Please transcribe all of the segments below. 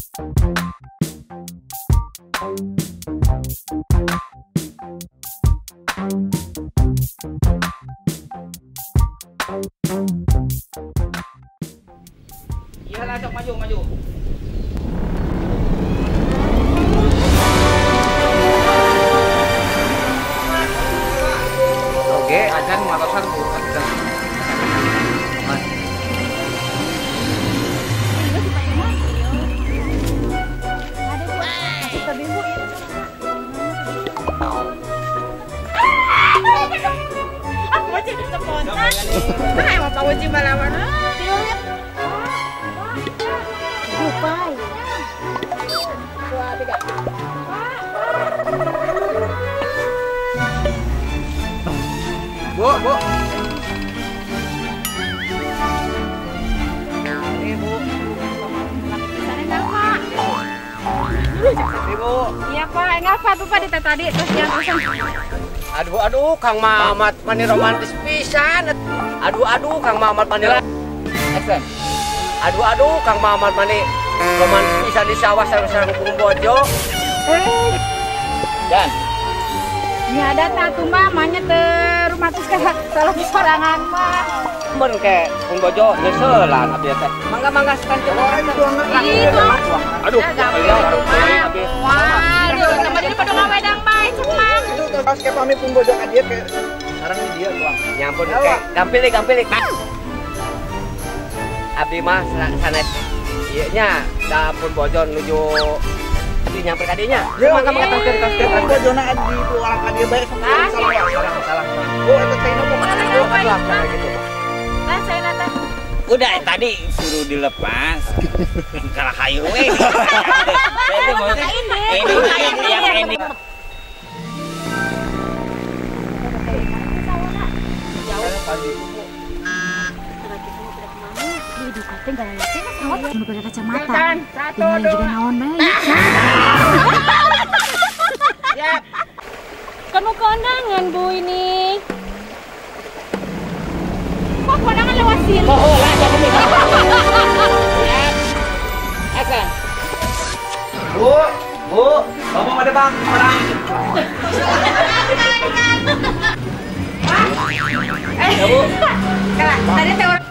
Iya langsung maju maju. Oke, ajan matosan Bu. Aku jadi spontan. Nah, emang Pak Uji malawan. Lupa. 2, 3. Bu, Bu. Ini Bu. Ibu. Iya Pak, enggak Pak, tuh Pak di tadi terus yang pesan. Aduh aduh Kang Mamat mani romantis pisan. Aduh aduh Kang Mamat mani. Action. Aduh aduh Kang Mamat mani romantis pisan di sawah sareng-sareng pung bojo. Dan ini ada tatu mah manya teu romantis ka salah sorangan mah. Mun ke pung bojo nyeuselan abdi teh. Mangga-mangga sekali. Aduh, waduh, sama dia pada ngawedang bae cek mang. Itu pas ke pamit pung bojo ka dia ke sareng di dia tuang. Nyampun ke gampil gampil. Abdi mah sanes ieu nya da pun bojo nuju abdi nyamper ka dieu nya. Mangga mangga taskeun taskeun pun bojona di tuang ka dieu bae sok salah salah salah. Oh, eta caina mah gitu. Lah caina teh. Udah tadi suruh dilepas. Kalah hayu we. Ini yang ini. Kacamata. 1, 2. Kan mau ke undangan Bu ini. Kok kondangan lewat sini? Oh, lah jangan nih. Action. Bu, Bu, bapak ada bang, orang. Eh, Bu. Kalah, tadi saya orang.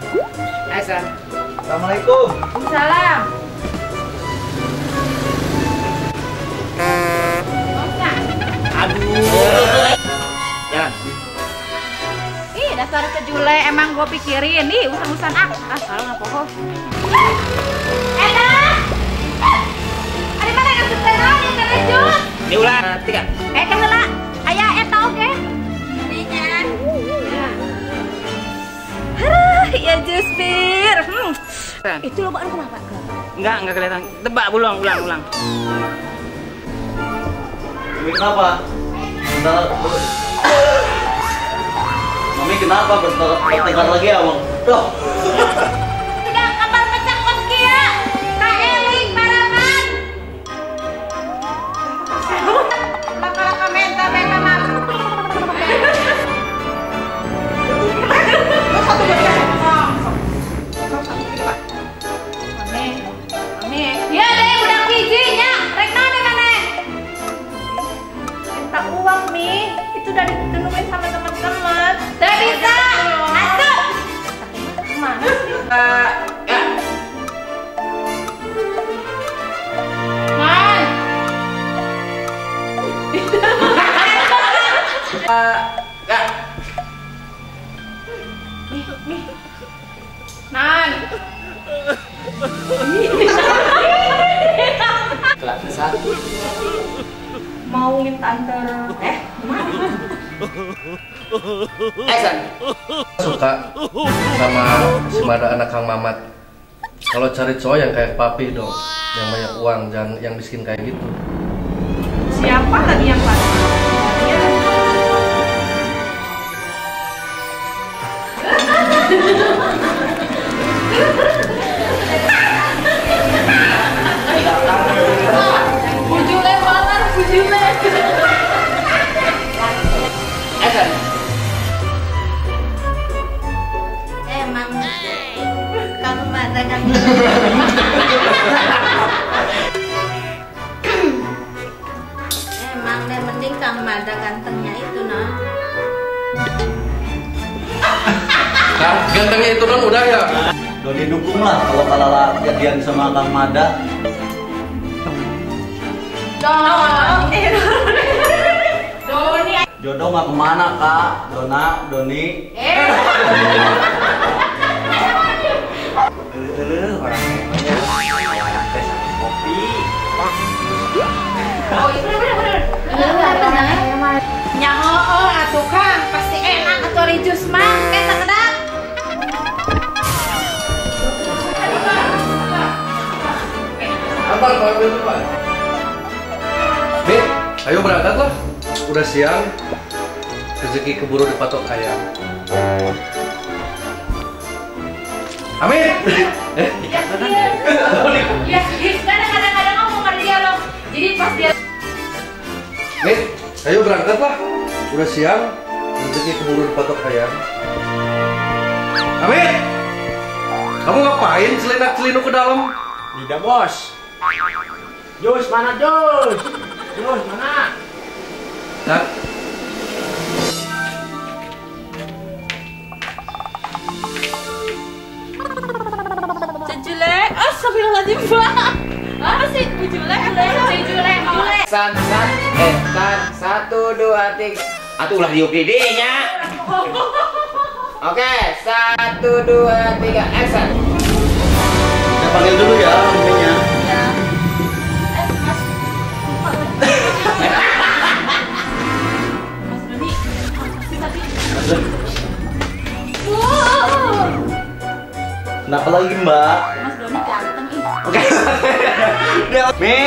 Action. Assalamualaikum. Salam. Aduh. Ya. Ih, dasar kejule emang gue pikirin nih urusan-urusan ah. Ah, kalau nggak poho. Eta. Ada mana yang suka naon yang terjun? Diulang 3. Eh, keheula. Aya eta oge. Dinya. Hah, ya jus bir. Itu lobaan kenapa? Enggak kelihatan. Tebak ulang ulang. Mami kenapa? Bentar. Mami kenapa bertengkar lagi ya, Bang? Loh. Sudah kapal pecah koskia. Kaeling paraman. Laka-laka menta menta mak. Satu dua tiga. Satu tiga. Mami, mami. Ya deh, udah bijinya. Rek naon deh maneh? Minta uang Mi, itu udah ditemuin sama teman-teman. Tidak bisa. Asup. Mana sih? Ya. Man. Ya. Mi, Mi. Nan. Kelas 1. Mau minta antar Action. Suka sama si Mada anak Kang Mamat. Kalau cari cowok yang kayak papi dong, yang banyak uang, jangan yang miskin kayak gitu. Siapa lagi yang papi? Ya. Bujule banget, bujule. Action. Emang kamu mata kan. Gantengnya itu dong udah ya. Doni dukung lah kalau Kalala jadian sama Kang Mada. Doni. Jodoh nggak kemana kak, Dona, Doni. Orang orang teh sama kopi. Oh iya bener. Bener. Nyaho atuh Kang, pasti enak atuh ari jus mah, eta kedak. Apa kalau itu Pak? Bi, ayo berangkat lah. Udah siang. Rezeki keburu dipatok ayam. Amin. Ya, kadang-kadang ngomong dia loh. Jadi pas dia Mit, ayo berangkat lah. Udah siang, rezeki keburu dipatok ayam. Amin. Kamu ngapain celinak-celinuk ke dalam? Tidak, Bos. Jus mana, Jus? Jus mana? Nah. Cejule, astagfirullahaladzim, Mbak. Apa sih? Bujule, cejule, jule. San, san, san, 1, 2, 3. Atuh ulah diuk di dinya. Oke, 1, 2, 3, action. Saya panggil dulu ya, ininya. Ya. Mas. Mas Doni, sih tadi. Wow. Kenapa lagi, Mbak? Mas Doni ganteng ih. Oke. Mi,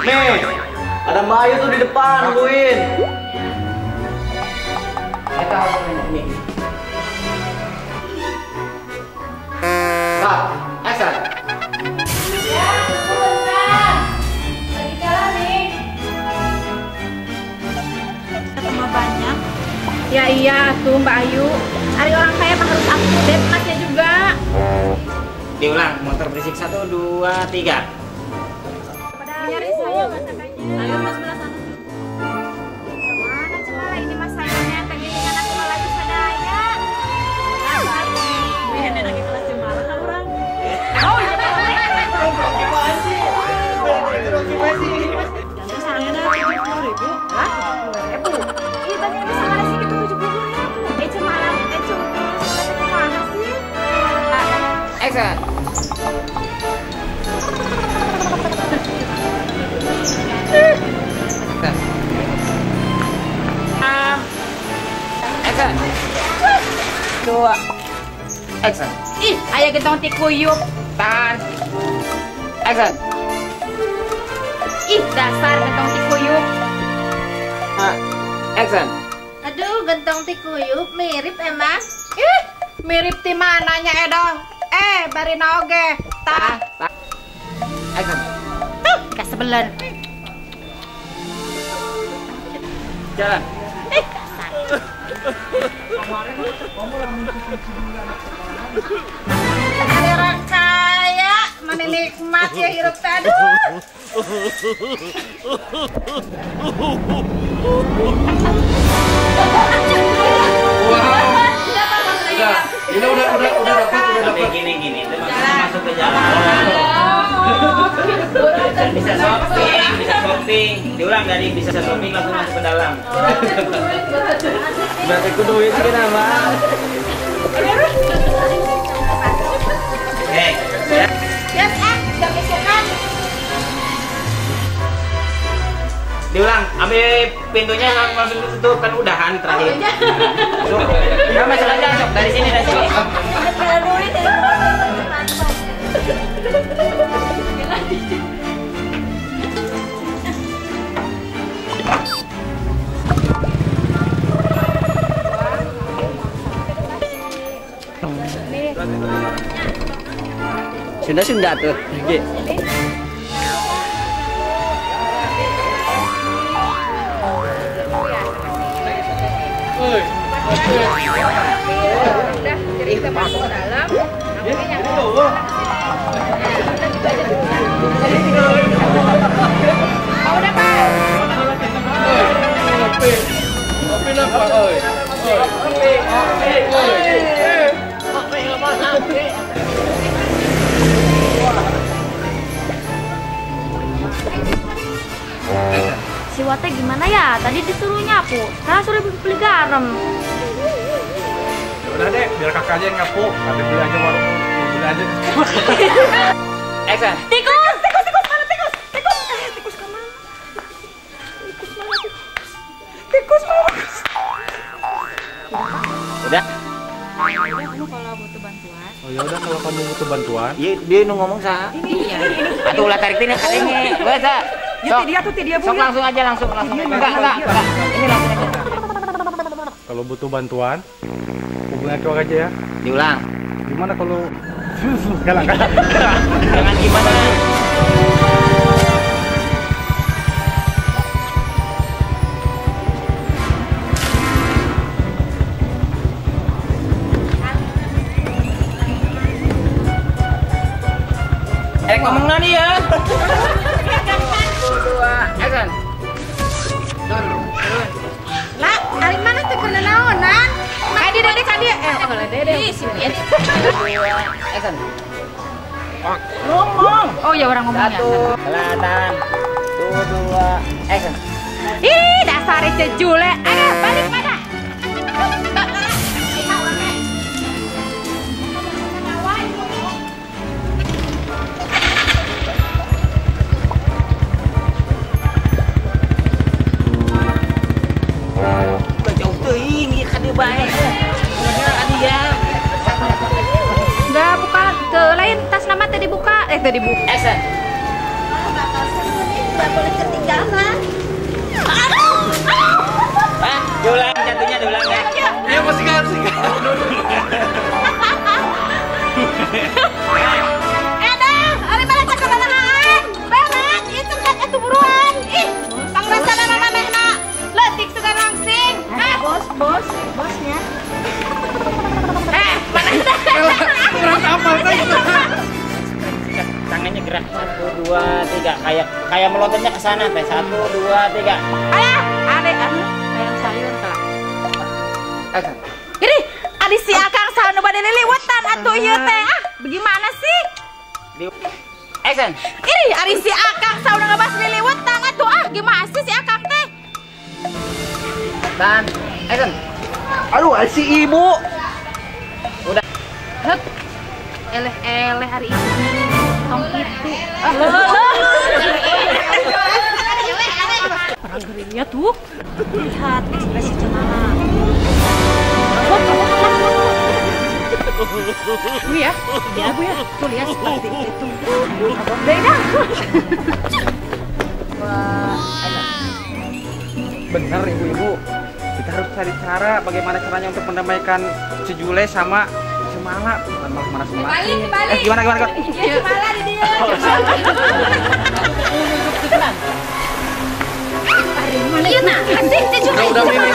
Mi, ada Mbak Ayu tuh di depan, nungguin. Kita harus ini. Stop, action. Ya, tunggu bentar. Lagi jalan nih. Ketemu banyak. Ya iya tuh Mbak Ayu. Ari orang kaya mah harus up to date masnya juga. Diulang, motor berisik 1, 2, 3. Nyari saya masakannya. Ayo mas belas satu. Mana cemala ini mas sayurnya kegilingan aku lagi sadaya. Biar lagi kelas cemala kan orang. Oh iya. Jangan sayangnya 70.000. Hah? 70.000. Iya tadi bisa ngasih segitu 70.000. Cemala, cemala kemana sih? Action. Action. 2. Action. Ih, ayah gentong tikuyuk. Tahan. Action. Ih, dasar gentong tikuyuk. Action. Aduh, gentong tikuyuk mirip emang. Ih, mirip ti mananya edo. Bari oge. Tah. Action. Tuh, kasebelen. Jalan. Ih, dasar. Ada orang kaya, mana nikmat ya hirup tadi. Wow. Udah, ini udah dapat, udah dapat. Gini, itu masuk ke jalan. Dan bisa shopping, Diulang dari bisa shopping langsung masuk ke dalam. Berarti aku duit sih kenapa? Oke. Ya, jam besokan. Diulang, ambil pintunya langsung ditutup kan udahan terakhir. Masuk. Ya masuk aja, masuk dari sini, dari sini. Sunda-sunda tuh. Oke. Udah, jadi kita masuk ke dalam. Oh, udah, Pak. Kopi apa, oi? Oi. Dewa teh gimana ya? Tadi disuruh nyapu, sekarang suruh beli garam. Ya udah deh, biar kakak aja yang nyapu. Nanti beli aja warung, beli aja. Action. Tikus, tikus, tikus, mana tikus? Tikus, tikus kemana? Tikus mana tikus? Tikus mana? Udah. Kamu kalau butuh bantuan. Oh ya udah kalau kamu butuh bantuan. Iya, dia nu ngomong sah. Iya. Atuh ulah tarik tina katanya. Biasa. Ya dia tuh dia bu. Sok langsung aja langsung. Enggak. Ini langsung aja. Kalau butuh bantuan, hubungi aku aja ya. Diulang. Gimana kalau galang? Jangan gimana. Ngomong nani ya. 1, 2, action. Turun. Lah, ari mana teh keur naonan? Kadi dede kadi. Oh dede. Ih, si Pian. Action. Ngomong. Oh ya orang ngomongnya. 1, selatan. 2, 2, action. Ih, dasar cejule. Ayo balik pada. Enggak, bukan ke lain tas nama tadi buka, tadi buka. Action. Bakal seru nih, nggak boleh ketinggalan. Aduh. Pak, diulang jatuhnya diulang ya. Iya masih kasih. Dah, ari balik ke ketanahan. Berat, itu kan itu buruan. Ih, pangrasana manehna. Leutik suka langsing. Bos, bosnya. Mana? Kurang apa tadi? Tangannya gerak 1, 2, 3 kayak melototnya ke sana teh. 1, 2, 3. Alah, are anu kayak sayur tah. Ini adi si Akang saha nu bade liliwetan atuh ieu teh. Ah, bagaimana sih? Action. Ih, ari si Akang saha nu ngabas liliwetan atuh ah, gimana sih si Akang teh? Dan action. Aduh, si ibu. Udah. Hup. Eleh-eleh hari ini. Tong itu. Orang geringnya tuh. Lihat ekspresi Cemala. Bu ya, ya bu ya. Tuh lihat seperti itu. Beda. Wah, Bener ibu-ibu. Kita harus cari cara bagaimana caranya untuk mendamaikan Cejule sama Cemala, bukan malah marah semua. Balik. Gimana? Iya, Cemala di dia. Iya nah, asik Cejule. Udah. Udah.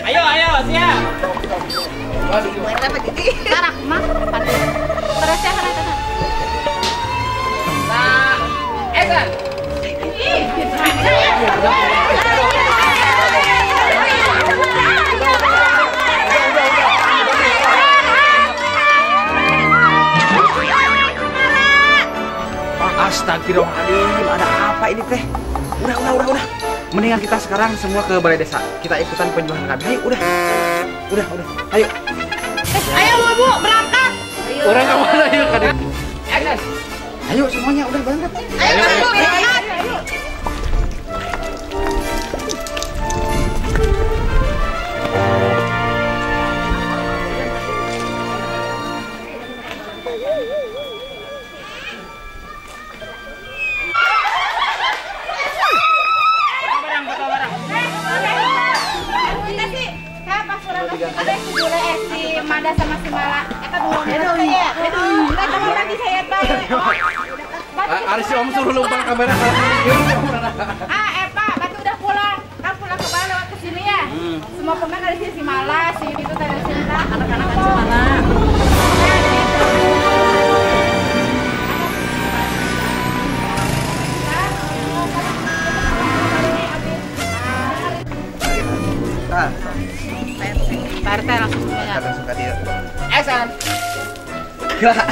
Ayo, siap. Tarak mah, terus ya, Nah, action. Astagfirullahaladzim, ada apa ini teh? Udah. Mendingan kita sekarang semua ke balai desa. Kita ikutan penyuluhan kami. Ayo, udah. Ayo. Ayo, Bu, berangkat. Orang ke mana yuk, Kak? Ayo semuanya udah berangkat. Ayo, Bu, berangkat. Ayo. Ada si Mada sama si Mala. Eta dulu. Ari si Om suruh lumpang kamera. Ah, Epa, berarti udah pulang. Kan pulang ke Bali lewat ke sini ya. Semua pemain dari sini, si Mala, si itu dari sini, anak-anak si Mala. Gerak.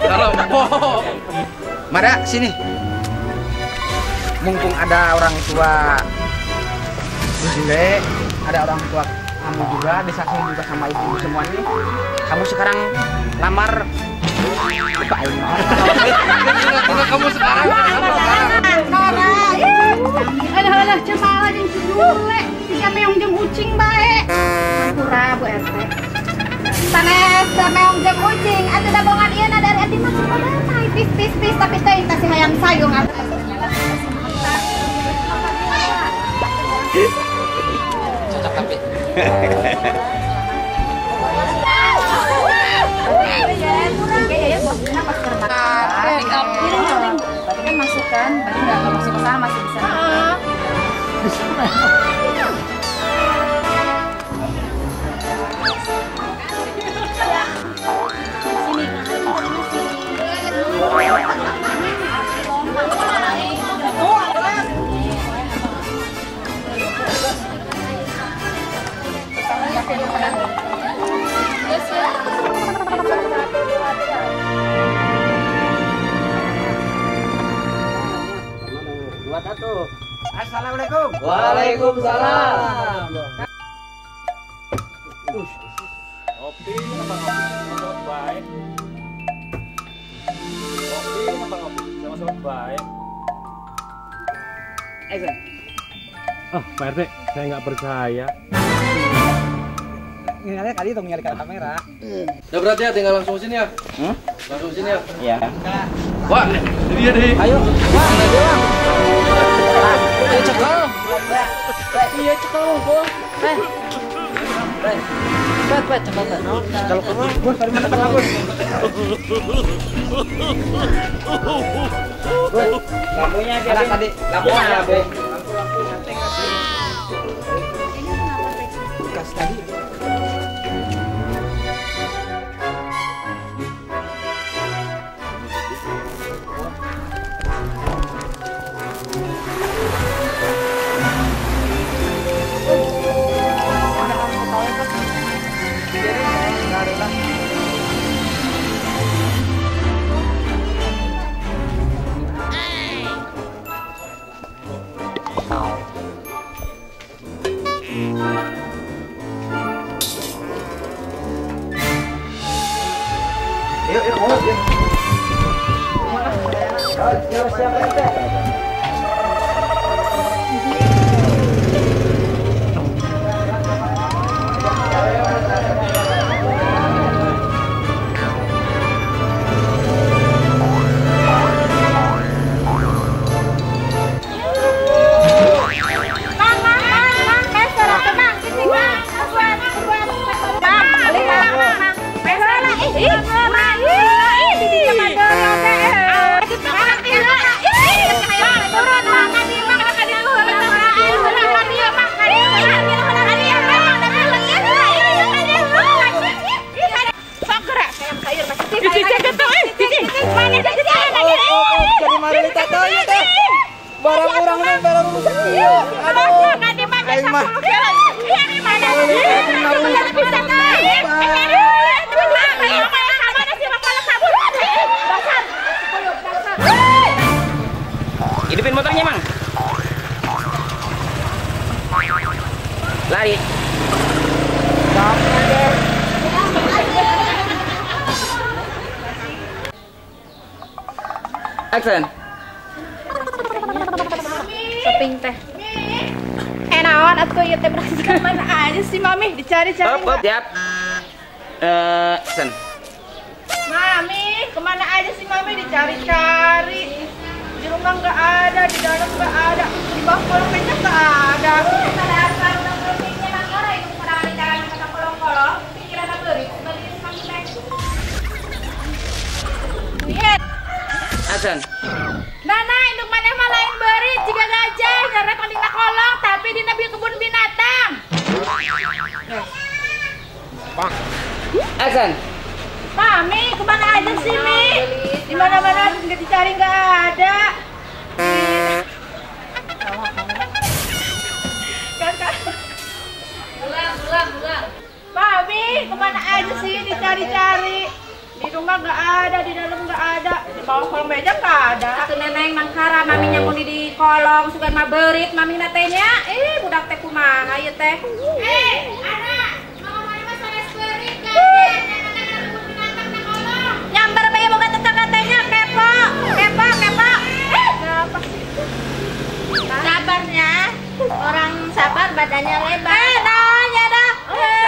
Kalau Mada sini. Mumpung ada orang tua Jule, ada orang tua kamu juga, disaksikan juga sama ibu semua ini. Kamu sekarang lamar Pak Aing. Kamu sekarang. Nora. Alah alah cemala jeung si Jule, si meong jeung ucing bae. Hampura Bu RT. Sanes meong jeung ucing, atuh da bongan ieu na dari ati mah kumaha pis pis pis tapi teh teh si hayang sayung atuh. Cocok tapi. Berarti kan masuk kan, berarti nggak masuk ke sana masih bisa. Assalamualaikum. Waalaikumsalam. Ngopi apa ngopi? Sama baik. Ngopi apa ngopi? Sama-sama baik. Action. Oh, Pak RT, saya nggak percaya. Nyali kali dong, nyali ke kamera. Ya berarti ya tinggal langsung sini ya. Hmm? Langsung sini ya. Iya. Wah, ini dia deh. Ayo. Wah, dia bang. Iya cekel. Iya cekel, Bos. Eh. Bet, cekel, bet. Cekel keluar. Bos, dari mana kenal, Bos? Bos, lampunya aja tadi. Lampunya ya, Be. Bekas tadi. Yuk, yuk, ngomong yuk. Siap, siap, Hidupin motornya, Mang. Lari. Action. Shopping teh. Naon atuh ieu teh berasa mana aja sih Mami dicari-cari. Siap. Action. Mami, kemana aja sih Mami dicari-cari? Di rumah nggak ada, di dalam nggak ada, di bawah kolong meja nggak ada. Sadar udah kolongnya mangkora itu pada jalan kata kolong-kolong, pikiran beurit beli Mami teh. Lihat. Action. Nana, induk maneh mah lain beurit jiga gajah, nyarek dina kolong tapi dina kebun binatang. Action. Mami, kemana aja sih, Mi? Di mana-mana nggak dicari nggak ada. Kan, kan. Ulang, ulang, ulang. Mami, Kemana aja sih dicari-cari? Di rumah nggak ada, di dalam nggak ada, di bawah kolong meja nggak ada. Atuh neneng mangkara maminya mun di kolong sugan mah beurit mami na teh nya. Eh, budak teh kumaha ieu teh? Eh, ada. Mama mami mah sanes beurit kan. Binatang na kolong. Nyamber bae boga tetangga teh nya kepo. Kepo, kepo. Eh, apa sih? Sabarnya. Orang sabar badannya lebar. Eh, naon ya dah. Eh.